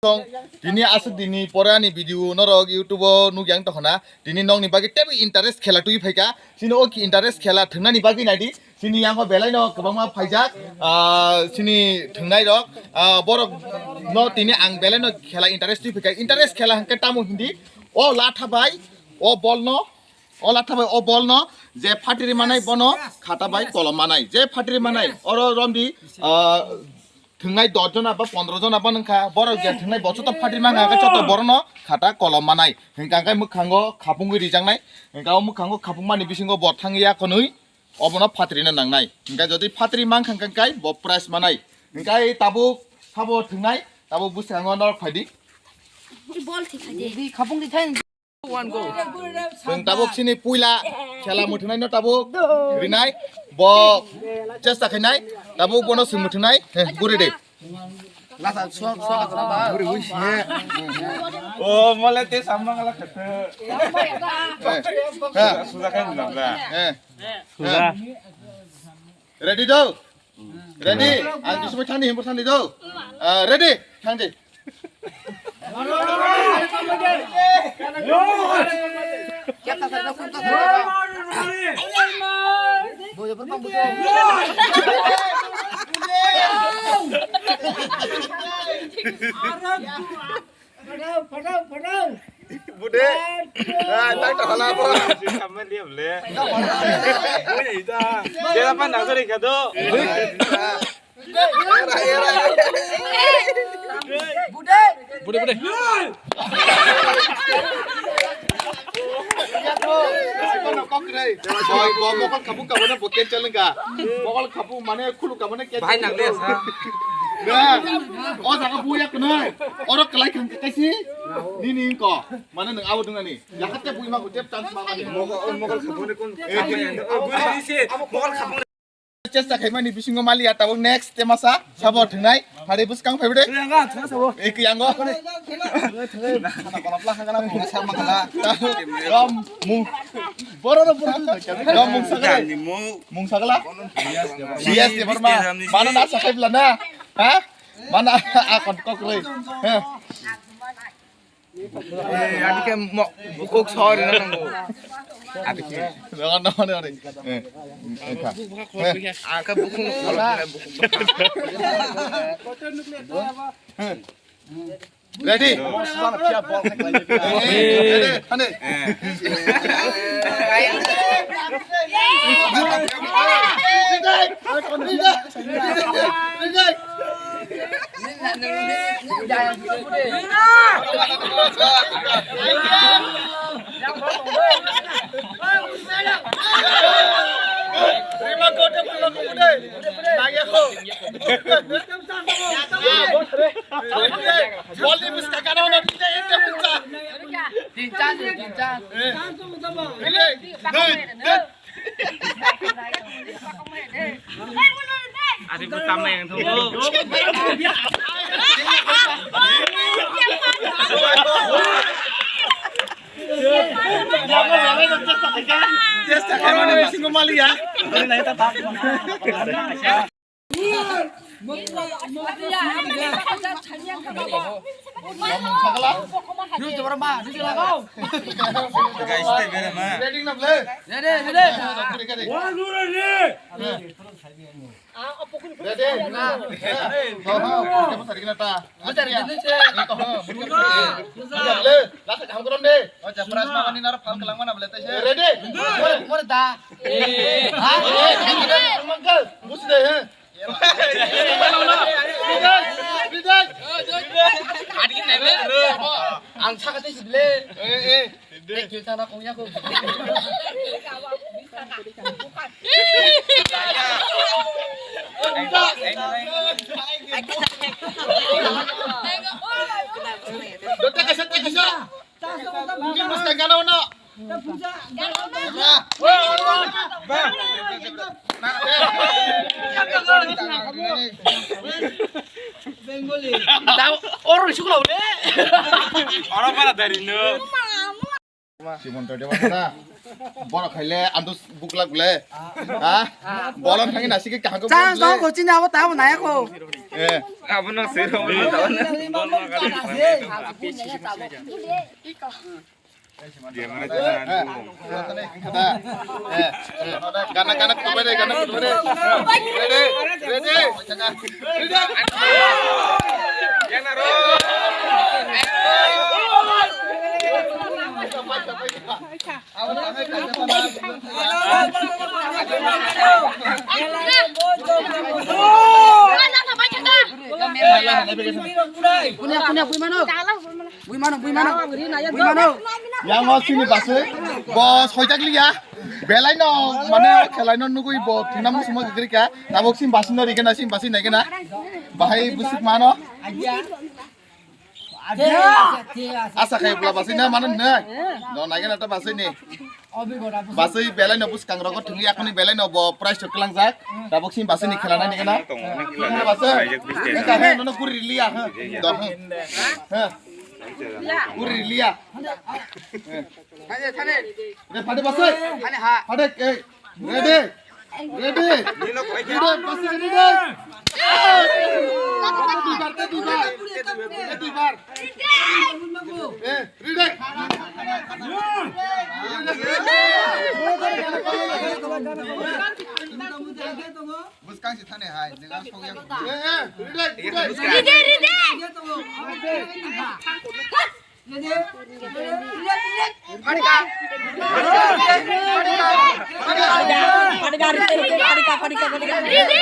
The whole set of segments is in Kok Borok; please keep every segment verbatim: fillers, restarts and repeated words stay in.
Tong, tini aswk dini pore ani video norok YouTube o nukya wng tongkha na. Tini nokni bagwi teibo interest khela twi phaikha. Chini o ki interest khela thwngnani bagwi naidi. Chini yango belai no kwbangma phaijak. Ah, chini thwngnai rok. Ah, borok no tini ang belai no khela interest twi phaikha. Interest khela hwnkhe tamo hindi. O latha bai, o bol no, o latha bai, o bol no, je phatri manai bono khata bai kolom manai. Je phatri manai, oro romdi, ah, thwngnai dos jona ba pondro jona bo wngkha, borok je thwngnai bo joto phatri mankha, hwnkhe joto borono khata kolom manai. Hwnkha hwnkhe mwkhango khapungwi rijaknai, hwnkha o mwkhango khapung mani bisingo bo thangya khonwi obono phatrino nangnai. Hwnkha jodi phatri mankha hwnkha hwnkhe bo prize manai. Hwnkha tabuk sabo thwngnai, tabuk bwskango norok phaidi. Bol thik khaidi. Khapung di thang. Chwng tabuk chini puila khela mwthwngnaino tabuk rinai, bo chesta khainai, tabuk bono chwng mwthwngnai, he, guri de. O, mole te samma ngala khete. He, he, suja khain nabla. He. Suja. Ready do? Ready? Ang kisubui thani himbur thani do. Ah, ready? Thangdi. Phatau, phatau, phatau. Bude. Ah, tak tak hala apa? Sama dia boleh. Dia apa nak sorry kado? Bude. Bude, bude. Mokol kapu kapu na boken chalengka. Mokol kapu mane khulu kapu na. Bahai nang le sa. O jaga buya kunai. Oro kalai khang kaisi. Nini ko. Mane nang awo dungani. Yakat te bui ma ko tep chance ma mani. Mokol, mokol kapu ne kun. Eh, eh. Mokol kapu. Chesta khaimani bisingo maliya tabuk next temasa sabo thwngnai hari bwskang phaibo de. Eki yango. Rom mung. Boro ro boro. Rom mung sagala. Mung sagala. Yes, de barma. Mana na sakai blana. Ha? Mana akon kokroi. Ha? Eh, adike mo-, bukuk sori na nango. Adike. Jangan nama ni hari. Eh, eh, kha. Eh. Angka bukuk no kala, bukuk. Ready? Eh, ready, ane. Bolni bwskang gana hwnwi tei tei tei bwskang. Tin chan, tin chan. Ini, ini, ini. Ari bwskang nai ang thungo. Chesta khaimani bisingo maliya. Guys, stay there, man. Ready na, play? Ready, ready. Ready? Ready? Ho, ho. Ready? Last time kamu kurang deh. Oh, jabras mama ni naro phal kelang mana boleh teh? Ready? More, more da. Eh. Ha? Eh, musti deh, ha? Ang sakate sibile. Eh, eh. Thank you, sana kong yako. Dote kasa, te kasa. Mungkin mas kagana ono. Oro suklo le. Oro para dari no. Simon to dewa na. Borok khaile andu buklak bole. Ha? Bolon thangi nasi ke kaham ko Chang bole. Tong ko chini abo tabo naya ko. Eh. Abono sero. Gana, gana, kutu bere, gana, kutu bere. Ready, ready, ready. Punya, punya, punya, punya. Bui mano, bui mano. Bui mano. Yang o sini basi. Bo soijakliya. Belai no, mane khelai no nugui bo thina musuma gigri ka. Tabok sim basi no rigena sim basi naigena. Bahai busuk mano. Asa khai bla basi na mano ne. No naigena ta basi ni. Basui belai no bwskang rogo thwngwi yakni belai no bo prize rok kwlangjak. Tabuk sini basui ni khela nai nigana. Basui. Eka he nono guri liya. Do. He. Guri liya. Re phade basui. Phade, eh. Ready. Ready. Ready, basui ready. Duibar, te duibar. Te duibar. Eh, ready. Bwskang se thani hai, nega sogya. Eh, eh, ready, ready. Ready, ready. Pharika. Pharika, pharika, pharika, pharika. Ready.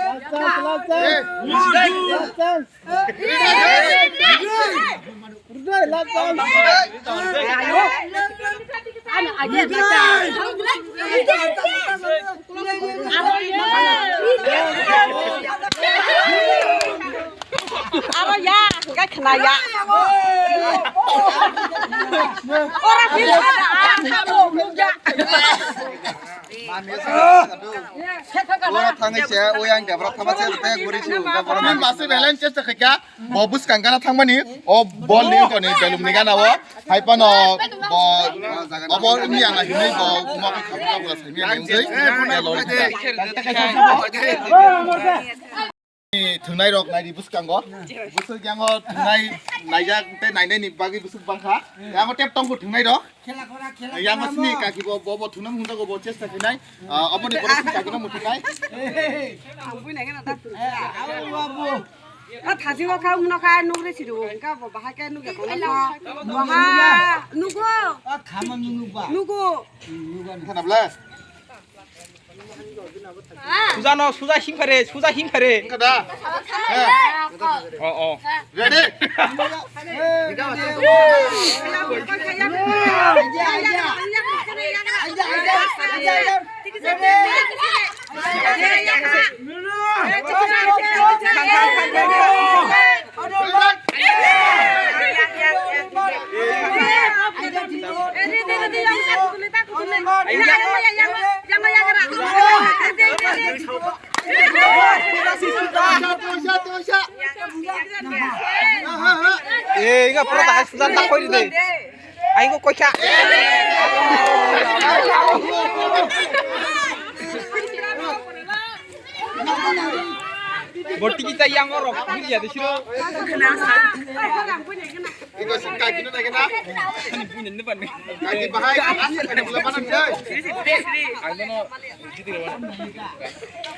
Last chance, last chance. Last chance. Aro ya, ga khna ya. Ora pil ada, ah, kamu muda. Ora thangwi se, o yang debra thama se, te guri su, te bora. Min basi balance chesta khaika. Bo bwskang gana thangmani, o bol ni wngkha ni belum ni gana o, hai phano bo, obo wngya na hinwi bo, kuma kha kha bwla saimya ni wngwi, ya lori thangkha. Thwngnai rok naidi bwskango, bwswk yango thwngnai naijak tei nainai ni bagwi bwswk bangkha, yango tep tongkho thwngnai rok. Yang masini kaki bo, bo, bo thunam hunda ko bo chesta khinai. Ah, obo ni borok kaki no muthunai. Ang bui nai gana ta. Eh, abo, abo. Ah, thasi ko kha, umno kha, nukre sidu. Engka bo bahai kha nukya kono kha. Baha, nugo. Ah, khama nunu ba. Nugo. Nugo. Khana bla. Suja no, suja him phare, suja him phare. Kada. Oh, oh. Ready? Eh, inga pura tak sudah tak koi de. Aing ko koi kha. Borti kita yang orok, ya de siro. Iko sing kaki na kena. Kaki bahai, asal kena bula mana deh. Aing no.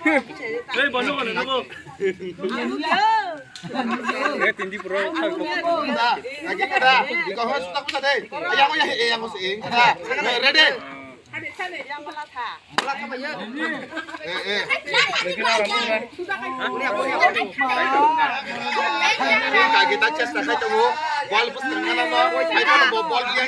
Hey, bono bono nabo. Eh, tindi pro. Lagi kada, di kau harus tak usah deh. Ayang, ayang, ayang, ayang, ayang. Ready? Eh, eh. Kaki tak chest tak itu. Bol bus tengah nama. Ayo, bol dia.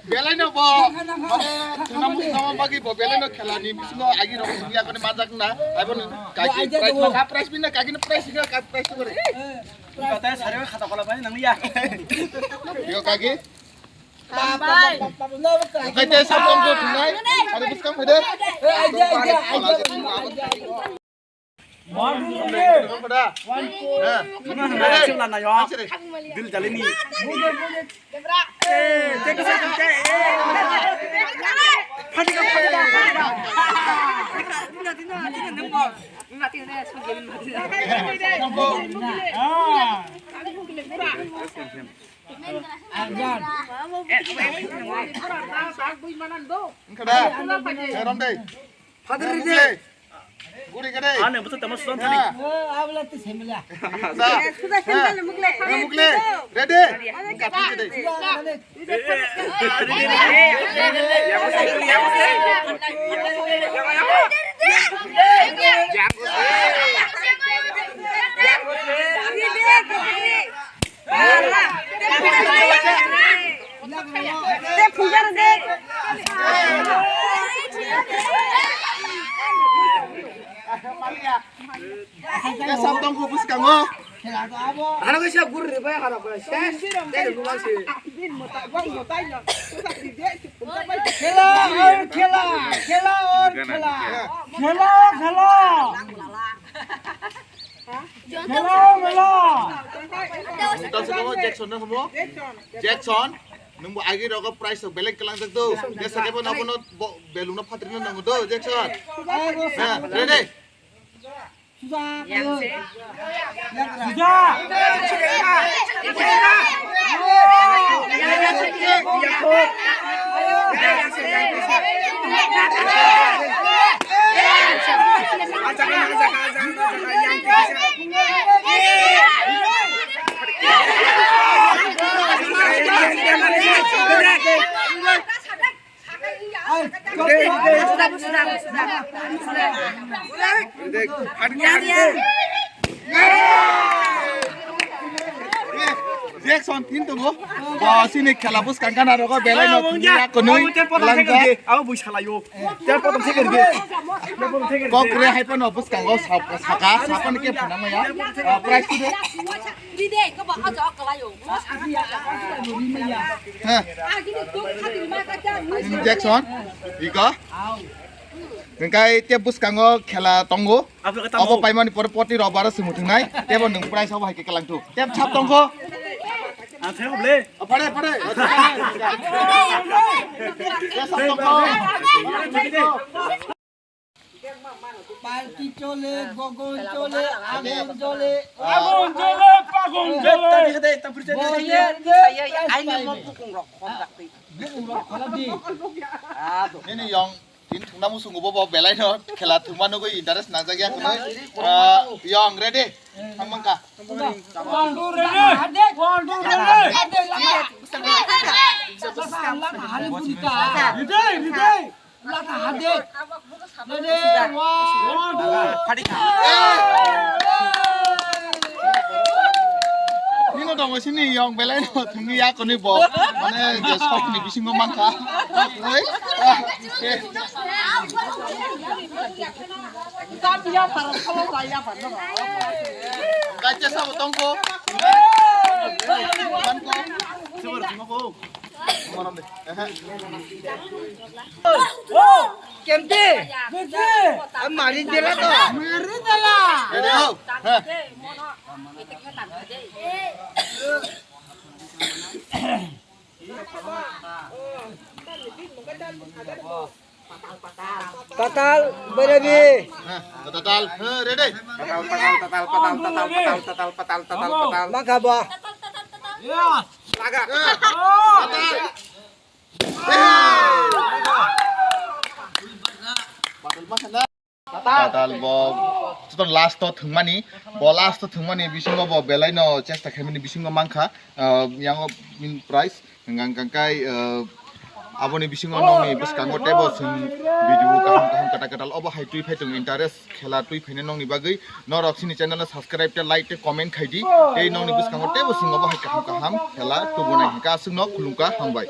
Belai no bo, mane, tuna mukna bagwi bo belai no khela ni bisingo agi rok ni yakoni manjak na, abo ni kaki prize ma ka prize bina kaki no prize bina ka prize ko re. Kata sare khata kola bai nang ya. Yo kaki. Bye. Kate sa tong ko tunai, ada buskang hede. Dil jalini. Kada, rom dei. Father dei. Guri ka dei. Ane, betul, teman sudah tadi. Abla tu semila. Sudah semila, mukle. Mukle. Ready? Mukle. Sab tong ko bwskango. Hano ke siya guru ni bai hano ke ses. Tei ni bulan si. Khela or khela, khela or khela. Khela, khela. Khela, khela. Jackson no homo. Jackson. Nwng bo agi rogo price rok belai kelangjak do. Jesa kebo nobo no belung no phatri no nango do Jackson. Ha, ready? Suja. Reaction tin tongo. Bo sini khela bwskang gana rogo belai no tini ya konui langja. Abo bui salayo. Ter potom second ge. Kok re hai pano bwskango saka saka ni ke phana maya. Price tu. Jackson, iko. Engkai te bwskango khela tongo. Abo paimani pore poti rok baro sumuthingnai. Tebo nwng price abo hai ke kelang tu. Teb chap tongkho. Ang thebo ble. Phare phare. Party chole, gogon chole, agun chole. Agun chole, pagun chole. Bole, bole, prize paime. Bukung rok khola di. Nini yong tin thungna musungo bo belai no khela thungma nugui interest nangjak ya khunui. Yong ready? Thangmangka. One, two, ready? One, two, ready? Ready, ready. Lata hade. Dede, wa, wa, du. Nino tongo sini yong belai no thungni ya koni bo. Mane je sok ni bisingo mankha. Oi. Kacha sabo tongko. Tongko. Sebar tongko. Kemti? Mari dela to. Mari dela. Patal, berabi. Patal, ready? Patal, patal, patal, patal, patal, patal, patal, patal, patal. Maka ba? Laga. Patal. Patal maka na. Patal bo. Chuto last to thwngmani. Bo last to thwngmani bisingo bo belai no chesta khaimani bisingo mankha. Yango prize. Hingkang kangkai, eh, aboni bisingo nongni bwskango teibo chwng video kaham kaham kwtal kwtal obo hai twi phai tongo interest khela twi phainai nongni bagwi norok chini channel no subscribe tei like tei comment khaidi tei nongni bwskango teibo chwng obo hai kaham kaham khela tubunai hingkha aswkno khulumkha hambai.